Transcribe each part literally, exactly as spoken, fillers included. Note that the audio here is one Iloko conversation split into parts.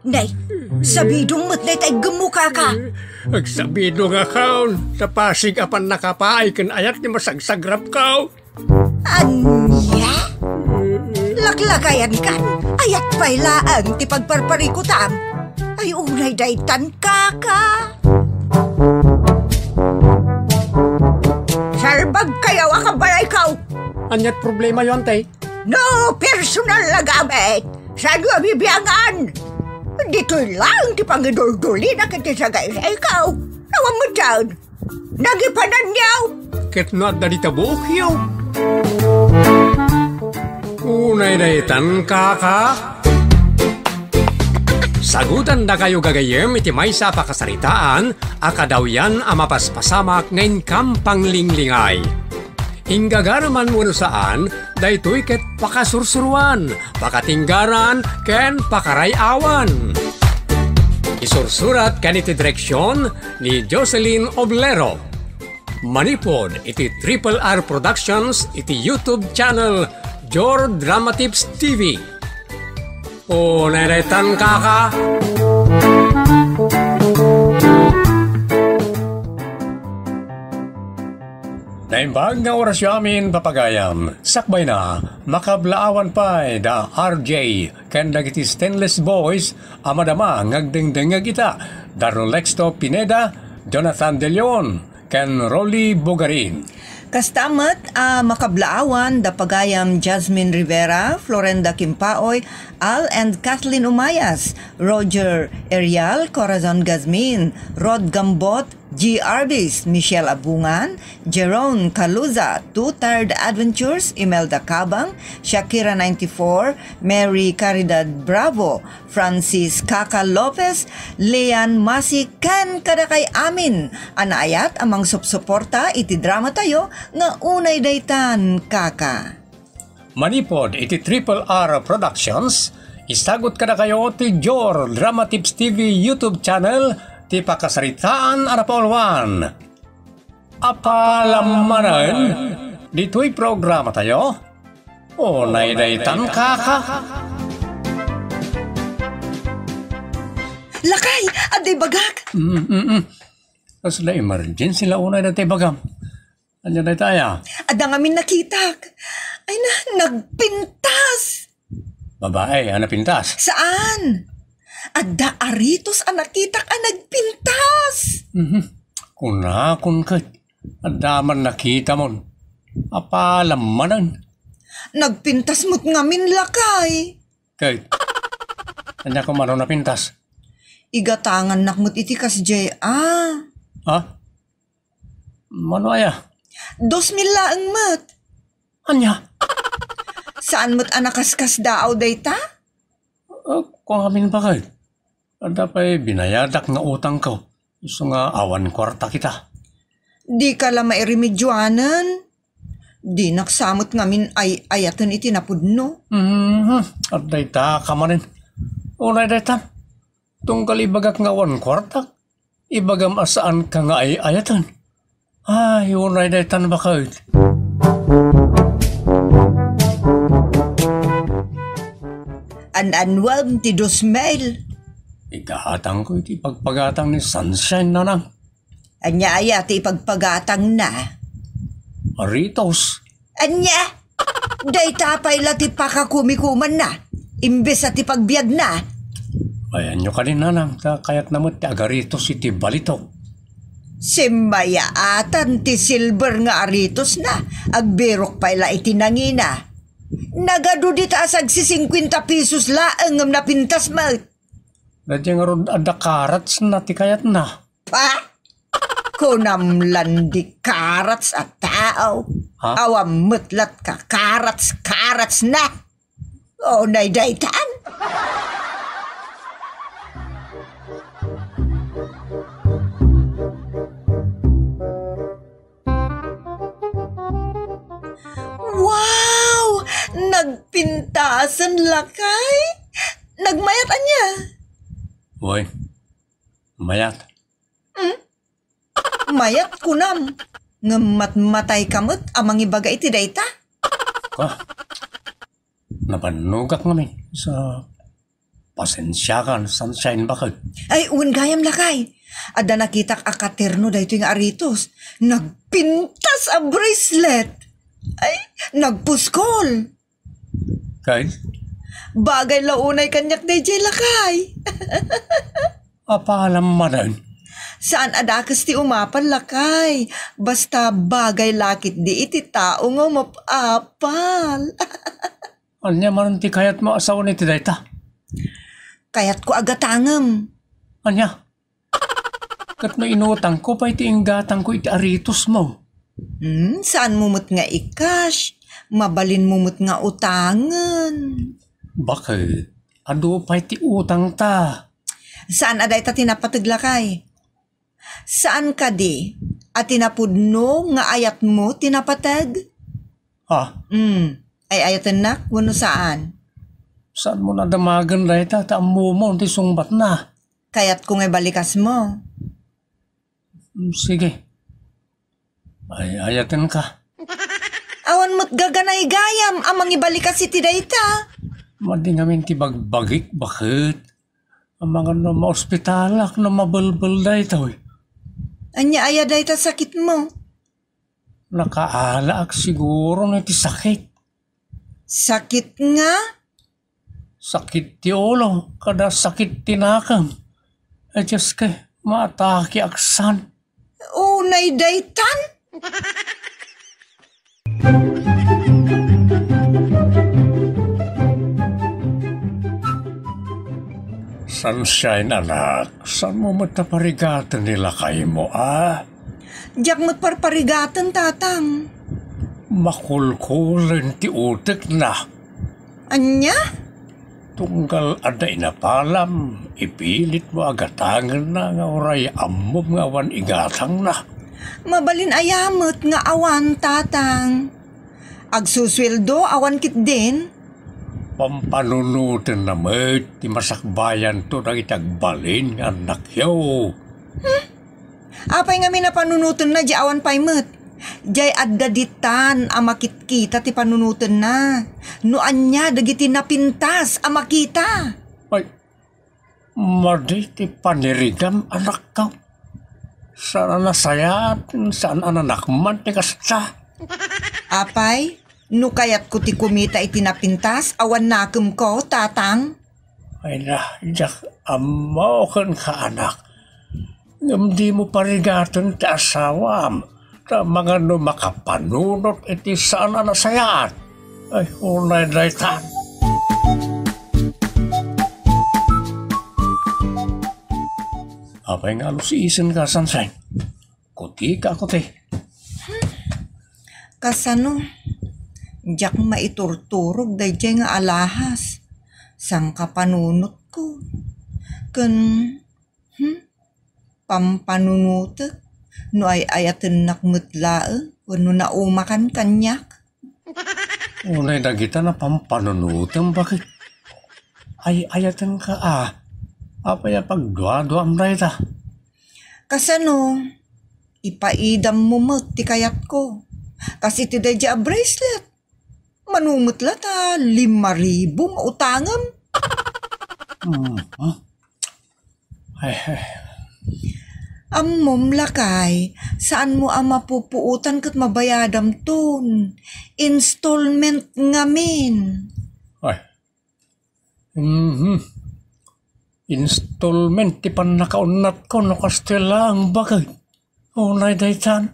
Nay, sabidong met dayta iggemmo, kaka. Agsabidongakon, ta pasig a pannakapaay ken ayat ti masagsagrapko. Ania? Laklakayankan, ayat pay laeng ti pagparparikutam. Ay, unay daytan, kaka. Sarbagkayo a kabalayko. Aniat problemayo, ante? No personal a gamit, saanyo a bibiangan? Ditoy laeng ti pangiduldulina ken ti sagaysayko. Awan met dayta. Nagipananyo. Ket no adda dita buokyo. Unay daytan, kaka. Sagutandakayo gagayyem iti maysa a pakasaritaan a kadawyan a mapaspasamak nga inkam panglinglingay. Inggagaraman wenno saan, daytoy ket pakasursuroan, pakatinggaran, ken pakaray-awan. Isursurat ken iti direksion ni Jocelyn Oblero. Manipud iti Triple R Productions iti YouTube channel Jor Dramatips T V. Unay daytan, kaka. Naimbag nga orasyo amin, papagayam. Sakbayna, makablaawan pay da R J ken dagiti stainless boys a madama nga agdengdengngeg ita, da Rolexto Pineda, Jonathan De Leon, ken Rolly Bugarin. Kasta met a makablaawan da pagayam Jasmine Rivera, Florenda Kimpaoy, Al and Kathleen Umayas, Roger Erial, Corazon Gazmin, Rod Gambot, G Arbis, Michelle Abungan, Jerome Caluza, Two Tired Adventures, Imelda Cabang, Shakira ninety-four, Mary Caridad Bravo, Francis Kaka Lopez, Leanne Masi, ken kadakay amin a naayat a mangsupsuporta iti dramatayo nga Unay Daytan, Kaka. Manipud iti Triple R Productions, isagut kadakayo ti Jor Dramatips T V YouTube channel ti pakasaritaan a napauluan. Apalamanen, ditoy programatayo, Unay Daytan, Kaka. Lakay, adda ibagak. Mm, mm, mm. Kasla emergency la unay dayta ibagam. Ania dayta aya? Adda ngamin nakitak. Ay na, nagpintas. Babae a napintas? Saan? Adda aritos a nakitak a nagpintas. Mhm. Kunakon ket, adda man nakitamon. Apalamanen. Nagpintas met ngamin, lakay. Ket, ania kumano napintas? Igatangannak met iti kasdiay a. Ha? Mano aya? Dos mil laeng met. Ania? Saan met a nakaskasdaaw dayta? Ah, kuan ngamin baket. Adda pay binayadak nga utangko. Isu nga awan kuarta kita. Dika la mairemedioanen. Dinak sa met ngamin ay-ayaten iti napudno. Mhm. Adda dayta ka manen. Unay dayta. Tunggal ibagak nga awan kuartak, ibagam a saanka nga ay-ayaten. Ay, unay daytan baket. An-anuem ti dos mil? Igatangko iti pagpagatang ni Sunshine, nanang. Ania aya ti ipagpagatangna? Aritos. Ania? Dayta pay la ti pakakumikumanna, imbes a ti pagbiagna. Ayanyo kadi, nanang, ta kayatna met ti agaritos iti balitok. Simmayaatan ti silver nga aritosna, agbirok pay la iti nangina. Nagadu dita a sagsisingkuenta pesos laeng ngem napintas met. Daydiay ngarud adda karatsna ti kayatna. Pa? Kunam lan di karats a tao. Ha? Awan met la't kakarats-karatsna. Unay daytan. Wow! Nagpintasen, lakay? Nagmayat ania? Uy, mayat. Hmm? Mayat kunam, ngem matmatayka met a mangibaga iti dayta? Ah, nabannogak ngamin sa Pasensiakan, Sunshine, baket. Ay, wen gayam, lakay. Adda nakitak a katerno daytoy nga aritos. Nagpintas a bracelet. Ay, nagpuskol. Ken? Bagay la unay kaniak dayjay, lakay. Apalam manen? Saan a dakes ti umapal, lakay. Basta bagay la ketdi iti tao nga umap-apal. Ania manen ti kayatmo a sawen iti dayta? Kayatko a gatangem. Ania? Ket no inutangko pay ti inggatangko iti aritosmo? Hmm, saanmo met nga i-cash. Mabalinmo met nga utangen. Baket, adu pay ti utangta. Saan a dayta ti napateg, lakay? Saan kadi a ti napudno nga ayatmo ti napateg? Ha? Hmm, ay-ayatennak wenno saan? Saanmo a damagen dayta ta ammomon ti sungbatna. Kayatko nga ibalikasmo. Mm, sige. Ay-ayatenka. Awan met gaganay gayam a mangibalikas iti dayta. Madi ngamin ti bagbagik, baket. Amangan no maospitalak no mabelbel daytoy. Ania aya dayta sakitmo? Nakaalaak siguro no iti sakit. Sakit nga? Sakit ti ulo, kada sakit ti nakem. Ay, Diyos ko, maatake ak san. Unay daytan? Sunshine, anak, saanmo met a parigaten ni lakaymo, a? Diak met parparigaten, tatang. Makulkulen ti utekna. Ania? Tunggal adda inapalam, ipilitmo a gatangenna nga uray ammom nga awan igatangna. Mabalin aya met nga awan, tatang? Agsusueldo, awan ketdin? Pampanunotenna met ti masakbayanto dagiti agbalin nga annakyo. Hmm? Apay ngamin a panunotenna, diay awan pay met? Diay adda ditan a makitkita ti panunotenna. No ania dagiti napintas a makita? Ay, madi ti panirigam, anakko. Saan a nasayaat, saan a nanakman ti kasta. Apay, no kayatko ti kumita iti napintas, awan nakemko, tatang. Ay na, diak ammo kenka, anak. Ngem dimo parigaten ti asawam, ta amangan no makapanunot iti saan a nasayaat. Ay, unay daytan. Apay nga alusisenka, Sunshine? Kutika, kuti. Kasano? Diak maiturturog daydiay nga alahas. Sangkapanunotko. Ken, hmm? Pampanunotek? No ay-ayatennak met laeng wenno naumakan kaniak? Unay dagita a pampanunotem, baket. Ay-ayatenka a. Apay a pagduaduam dayta? Kasano? Ipaidammo met ti kayatko. Kas iti daydiay a bracelet. Mano met la ta lima ribu nga utangem. Hmm, hmm. Ay, ay. Ammom, lakay, saanmo a mapupuotan ket mabayadamton. Installment ngamin. Ay. Mhm. Installment ti pannakaunnatko no kastoy laeng, baket. Unay daytan.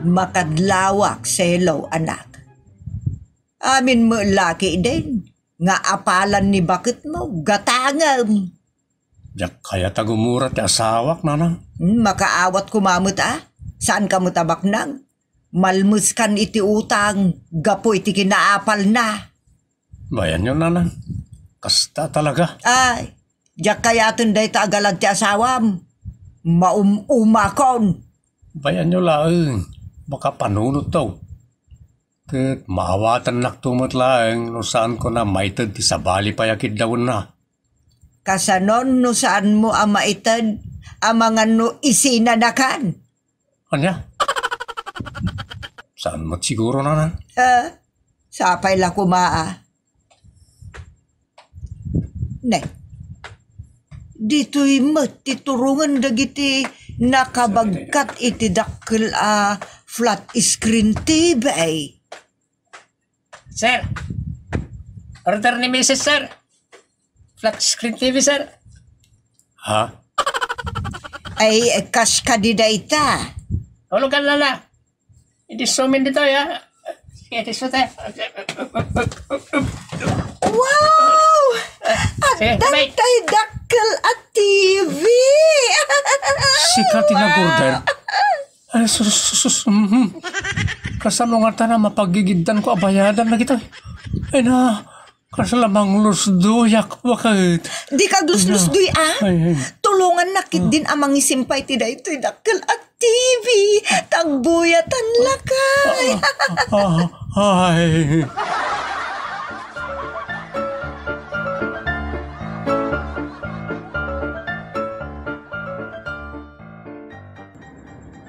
Makadlawak, Selo, anak. Amin met la ketdin nga apalan ni baketmo, gatangem. Diak kayat a gumura ti asawak, nanang. Hmm, makaawat koma met a. Saanka met a baknang. Malmeskan iti utang gapu iti kinaapalna. Bayanyo, nanang. Kasta talaga. Ay, diak kayaten dayta a galad ti asawam. Maum-umakon. Bayanyo laeng, makapanunotto. Ket maawatennakto met laeng no saanko a maited ti sabali pay a kiddawenna. Kasanon no saanmo a maited amangan no isinanakan? Ania? Saan met siguro, nanang? Ah, sapay la koma, ah. Ne. Ditoy met ti turongen dagiti nakabagkat iti dakkel a flat screen T V. Sir, order ni Misis, sir. Flat screen T V, sir. Ha? Ay, kas kadi dayta. Tulog ka, Lala. Idi sumin ditoy, ha? Sige, iti sute. Wow! Sige, adda bye. Tay dakkel a T V! Sika ti nag-order? Ay, sus, sus, sus, mhm. Kasano ngata a mapagigiddan ko a bayadan dagitoy? Ay na, kasla manglusduyak, baket. Di kagluslusduy, ah? Ay, ay. Tulongannak ketdin a mangisimpay ti daytoy dakkel a T V. Tagbuyatan lakay. Ah, ah, ay.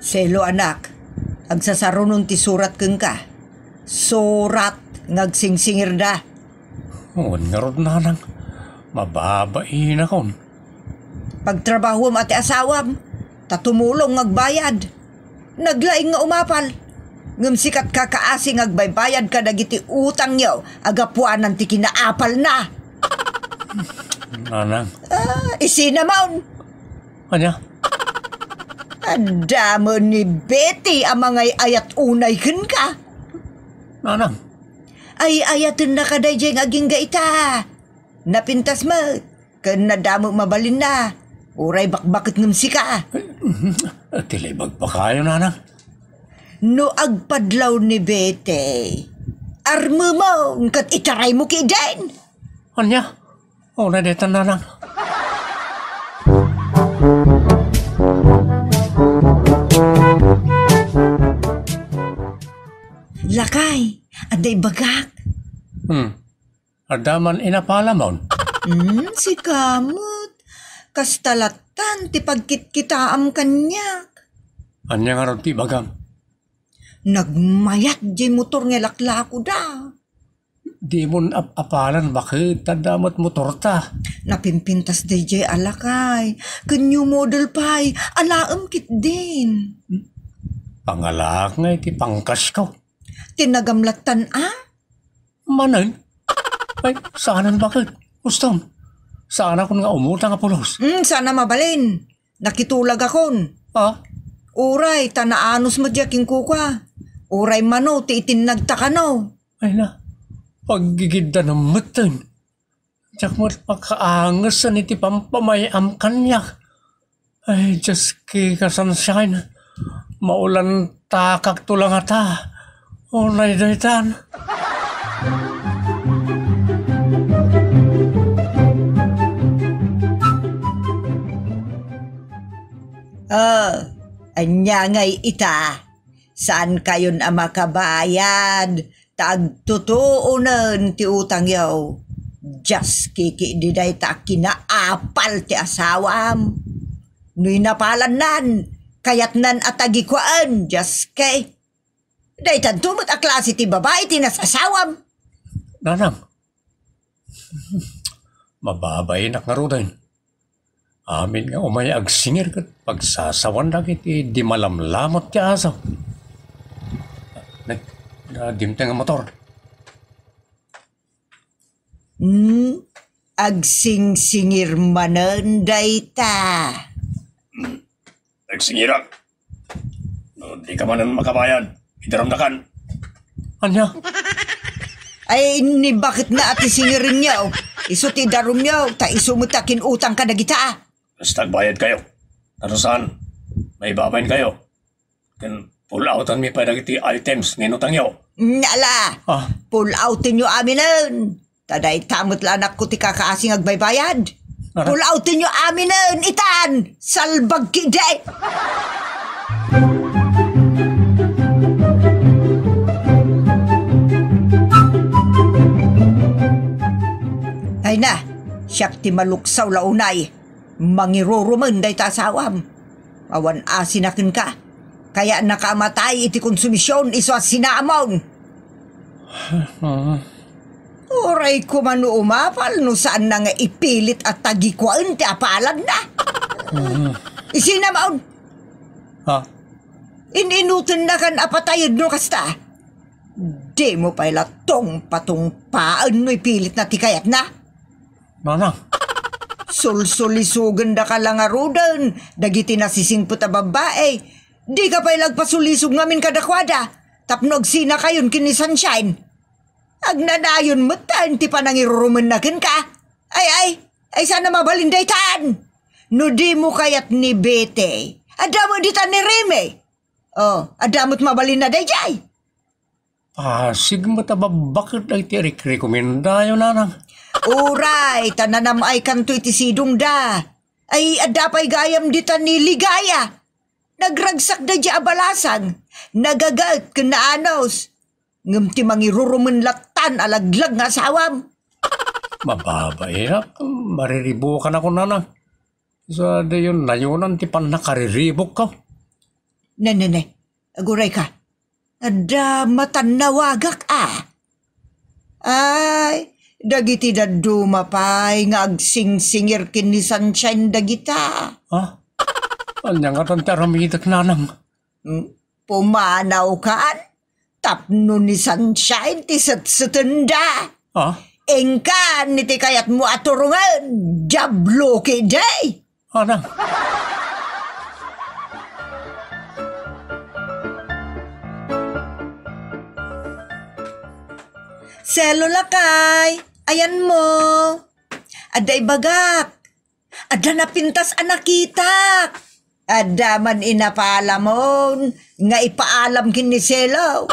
Selo, anak, agsasarunon ti surat kenka. Surat nga agsingsingirda. Wen ngarud, nanang, mababainak. Pagtrabahuem a ti asawam, ta tumulong nga agbayad. Naglaing nga umapal. Ngem sika ti kakaasi nga agbaybayad kadagiti utangyo a gapuanan ti kinaapalna. Nanang. Ah, isinamon. Ania? Adda met ni Betty a mangay-ayat unay kenka. Nanang. Ay-ayatenna ka daydiay nga agingga ita. Napintas met, ken nadda met mabalinna. Uray bakbaket ngem sika. Ti la ibagbagayo, nanang. No agpadlaw ni Betty, armemon ket itaraymo ketdin. Ania? Unay daytan, nanang. Lakay, adda ibagak. Hmm. Adda man inapalamon? Hmm, sika met. Kasta lattan ti pagkitkitaam kaniak. Ania ngarud ti ibagam? Nagmayat diay motor nga ilaklakoda. Dimon ap-apalan baket, ta adda met motorta. Napimpintas daydiay a lakay. Ken new model pay, alaem ketdin. Pangalaak nga iti pangkasko. Ti nagamlattan a? Manen? Ay, saanen baket. Ustom. Saanakon nga umutang a pulos. Hmm, saan a mabalin. Nakitulagakon. Ah? Uray, ta naanus met diay kenkuana. Uray mano ti itinnagta kano. Ay na, paggigiddan metten. Diak met makaangesan iti pampamay-am kaniak. Ay, Dioski, kasansiaen. Maulantakakto la ngata. Unay daytan. Oh, ania ngay ita? Saankayon a makabayad, ta agtutuonen ti utangyo. Dioski, kidi dayta a kinaapal ti asawam. No inapalannan, kayatnan a tagikuaen, Dioski. Daytanto met a klase ti babai ti nasasawam. Nanang, mababainak ngaruden. Amin nga umay agsingir ket pagsasawan dagiti di malamlamot ti asaw. Nag-, na dimteng nga motor. Hmm, agsingsingir manen dayta. Agsingirak. No, di ka manen makabayad, idarumdakan. Ania? Ay, ni baketna a ti singirenyo? Isu ti idarumyo, ta isu met a kinutang kadagita. Basta agbayad kayo. Tarusan, maibabain kayo. Ken pull-outan mi pay dagiti items nga inutangyo. Ala, ah, pull-outenyo aminen. Ta dayta met la anakko ti kakaasi nga agbaybayad. Ara? Pull-outenyo aminen, itan! Salbag kidi! Ay na, siak ti maluksaw la unay. Mangirurumen dayta asawam. Awan asina kenka. Kayatnaka a matay iti konsumision isu a sinamon. Ah. Uray koma no umapal no saanna nga ipilit a tagikuaen ti apalanna. Ah. Isinamon. Ha? In-inutennakan a patayed no kasta. Dimo pay la tungpatungpaen no ipilitna ti kayatna. Nanang. Sulsulisugenda ka la ngaruden dagiti nasisingpet a babbai. Dika pay la agpasulisog ngamin kadakuada tapno agsinakayon ken ni Sunshine. Agnanayon metten ti panangirurumenna kenka. Ay, ay, ay, saan a mabalin daytan. No dimo kayat ni Betty, adda met ditan ni Remy. Oh, adda met mabalinna daydiay. Pasig met a babbaket dagiti rikrekomendayo, nanang. Uray, ta nanam-aykanto iti sidongda. Ay, adda pay gayam ditan ni Ligaya. Nagragsak daydiay a balasang. Nagagaet ken naanus. Ngem ti mangirurumen lattan a laglag nga asawam. Mababaiak, mariribukan ako, nanang. Sa dayon nayonan ti pannakariribukko. Ne, ne, ne. Agurayka. Adda matannawagak a. Ay, dagiti dadduma pay nga agsingsingir ken ni Sunshine dagita. Ha? Ania ngatan ti aramidek, nanang? Hmm? Pumanawkan? Tapno ni Sunshine ti setsetenda. Ah? Inkan iti kayatmo a turongen, diablo ketdi. Ana? Selo lakay, ayanmo. Adda ibagak. Adda napintas a nakitak. Adda man inapalamon nga ipaalam ken ni Selo.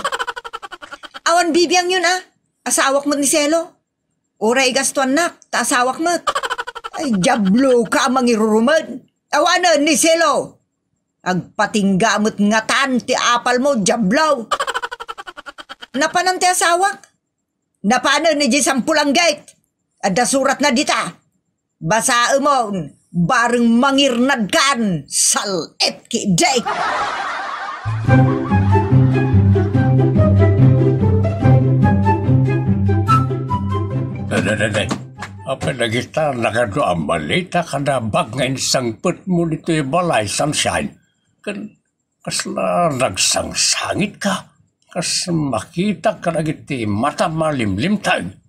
Awan bibiangyon a, asawak met ni Selo. Uray igastoannak, ta asawak met. Ay, diablo ka a mangirurumen. Awanen ni Selo. Agpatingga met ngatan ti apalmo, diablo. Napanan ti asawak? Napanen idiay sampulanggek. Adda suratna dita. Basaemon, bareng mangirnadkan, sal-it ketdi. Daydiay, daydiay. Apay dagita nagadu a maleta kada bag nga insangpetmo ditoy balay, Sunshine? Ken kasla nagsangsangitka, kas makitak kadagiti matam a limlimteng.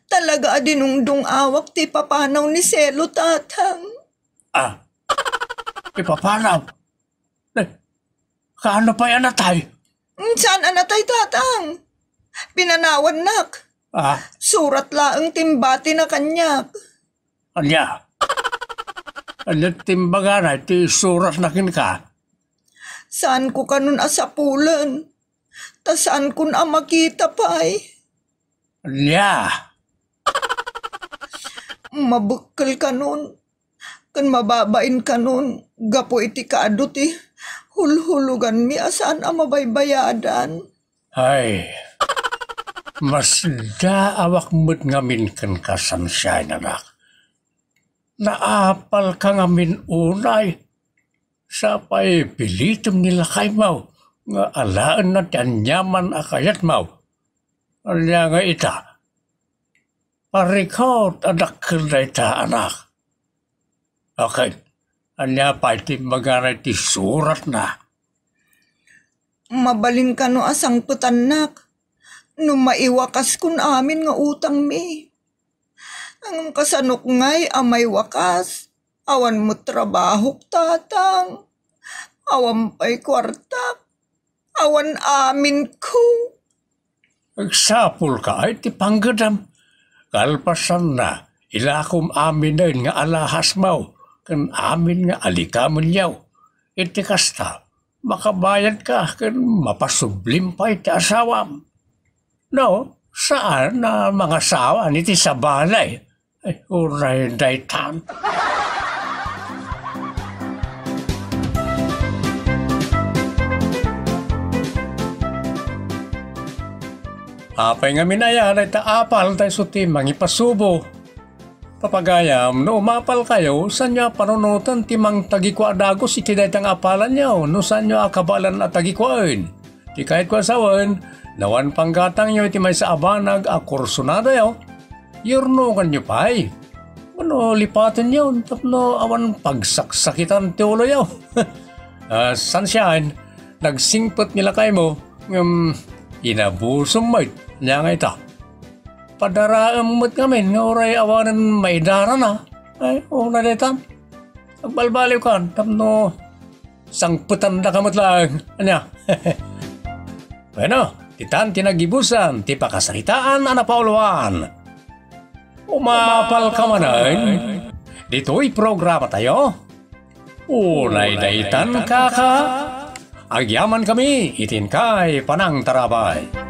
Talaga a dinungdungawak ti ipapanaw ni Selo, Tatang. Ah, ipapanaw? Eh, kaano pay a natay? Saan a natay, Tatang? Pinanawannak. Ah? Surat laeng ti imbatina kaniak. Ania? Ania ti imbagana iti suratna kenka? Saanko kanon a sapulen, ta saankon a makita pay. Ania? Mabekkel kanon, ken mababain kanon gapu iti kaadu ti hulhuloganmi a saan a mabaybayadan. Ay, masdaawak met ngamin kenka, Sunshine, anak. Naapalka ngamin unay. Sapay pilitem ni lakaymo nga alaenna ti aniaman a kayatmo. Ania nga ita? Parikut a dakkel dayta, anak. Ket ania pay ti imbagana iti suratna? Mabalin kano a sangpetannak no maiwakaskon amin nga utangmi. Ngem kasanok ngay a maiwakas? Awan met trabahok, Tatang. Awan pay kuartak. Awan aminko. Agsapulka a iti panggedam. Kalpasanna, ilakom aminen nga alahasmo ken amin nga alikamenyo. Iti kasta, makabayadka ken mapasublim pay ti asawam. No, saan a mangasawa iti sabali? Ay, uray daytan. Apay ngamin aya dayta apal ta isu ti mangipasubo? Papagayam, no umapalkayo, saanyo a panunoten ti mangtagikua a dagus iti dayta nga apalanyo, no saanyo a kabaelan a tagikuaen. Ti kayatko a sawen, no awan panggatangyo iti maysa a banag a kursonadayo, yurnoganyo pay. Wenno lipatenyo tapno awan pagsaksakitan ti uloyo. Ah, saan sian, nagsingpet ni lakaymo, ngem inabusom met, ania nga ita? Padaraem met ngamin nga uray awanen maidarana. Ay, una daytan. Agbalbaliwkan tapno sangpetandaka met laeng. Ania? Bueno, ditan ti naggibusan ti pakasaritaan a napauluan. Umapalka manen ditoy programatayo. Unay daytan, kaka. Agyamankami iti inkay panangtarabay.